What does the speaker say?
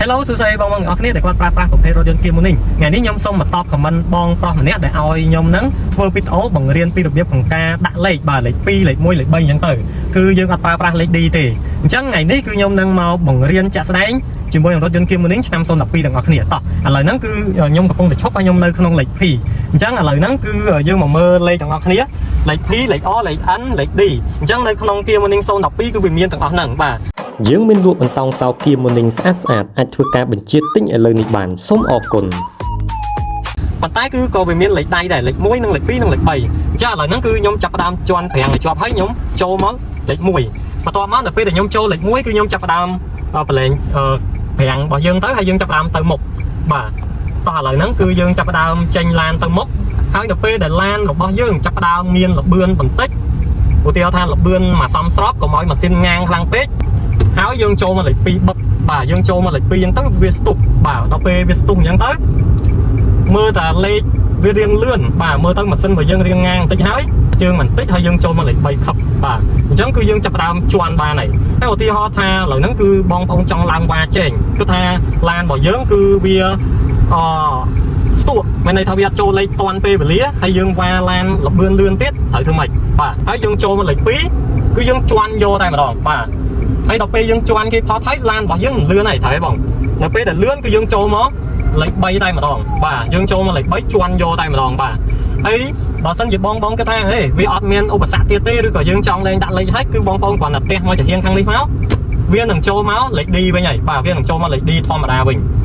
Hello សួស្តីបងប្អូនទាំងអស់គ្នាដែលគាត់ប្រើប្រាស់ប្រភេទរថយន្ត Kia Morning ថ្ងៃនេះខ្ញុំសូមមកតប comment បងប្រុសម្នាក់ដែលឲ្យខ្ញុំនឹងធ្វើវីដេអូបង្រៀនពីរបៀបក្នុងការដាក់លេខបាទលេខ2លេខ1លេខ3អញ្ចឹងទៅគឺយើងអត់ប្រើប្រាស់លេខ D ទេអញ្ចឹងថ្ងៃនេះគឺខ្ញុំនឹងមកបង្រៀនជាក់ស្ដែងជាមួយនឹងរថយន្ត Kia Morning ឆ្នាំ012ទាំងអស់គ្នាតោះឥឡូវហ្នឹងគឺខ្ញុំកំពុងតែឈប់ហើយខ្ញុំនៅក្នុងលេខ P អញ្ចឹងឥឡូវហ្នឹងគឺយើងមកមើលលេខទាំងអស់គ្នាលេខ P លេខ R លេខ N លេខ D អញ្ចឹងនៅក្នុង Kia Morning 012គឺវាមានទាំងអស់ហ្នឹងបាទ យើងមានលក់បន្តោងសោ Kia Morning ស្អាតស្អាតអាចធ្វើការបញ្ជាទិញឥឡូវនេះបានសូមអរគុណ ប៉ុន្តែគឺក៏វាមានលេខដៃដែរលេខ1និងលេខ2និងលេខ3អញ្ចឹងឥឡូវហ្នឹងគឺខ្ញុំចាប់ផ្ដើមជន់ប្រាំងឲ្យជាប់ហើយខ្ញុំចូលមកលេខ1បន្ទាប់មកដល់ពេលដែលខ្ញុំចូលលេខ1គឺខ្ញុំចាប់ផ្ដើមប្រឡែងប្រាំងរបស់យើងទៅហើយយើងចាប់ផ្ដើមទៅមុខបាទតោះឥឡូវហ្នឹងគឺយើងចាប់ផ្ដើមចេញឡានទៅមុខហើយដល់ពេលដែលឡានរបស់យើងចាប់ផ្ដើមមានលបឿនបន្តិចឧទាហរណ៍ថាលបឿនមកសំស្របកុំឲ្យម៉ាស៊ីនងាងខ្លាំងពេកហើយយើងចូលមកលេខ2បឹកបាទយើងចូលមកលេខ2អញ្ចឹងទៅវាស្ទុះបាទដល់ពេលវាស្ទុះអញ្ចឹងទៅ មើលតែលេខវារៀងលឿនបាទមើលទៅម៉ាស៊ីនរបស់យើងរៀងងាងបន្តិចហើយជើងបន្តិចហើយយើងចូលមកលេខ3ខឹបបាទអញ្ចឹងគឺយើងចាប់ផ្ដើមជន់បានហើយហើយឧទាហរណ៍ថាឥឡូវហ្នឹងគឺបងប្អូនចង់ឡើងវ៉ាជែងគឺថាឡានរបស់យើងគឺវាអស្ទក់មានន័យថាវាអត់ចូលលេខតាន់ពេលវេលាហើយយើងវ៉ាឡានលបឿនលឿនទៀតត្រូវធ្វើម៉េចបាទហើយយើងចូលមកលេខ2គឺយើងជន់យកតែម្ដងបាទហើយដល់ពេលយើងជន់គេផុតហើយឡានរបស់យើងមិនលឿនហើយត្រូវទេបងនៅពេលដែលលឿនគឺយើងចូលមក លេខ3តែម្ដងបាទយើងចូលមកលេខ3ជន់យកតែម្ដងបាទហើយបើសិនជាបងបងគិតថាហេវាអត់មានឧបសគ្គទៀតទេឬក៏យើងចង់លែងដាក់លេខហើយគឺបងប្អូនគ្រាន់តែផ្ទះមកចំហៀងខាងនេះមកវានឹងចូលមកលេខ D វិញហើយបាទវានឹងចូលមកលេខ D ធម្មតាវិញ។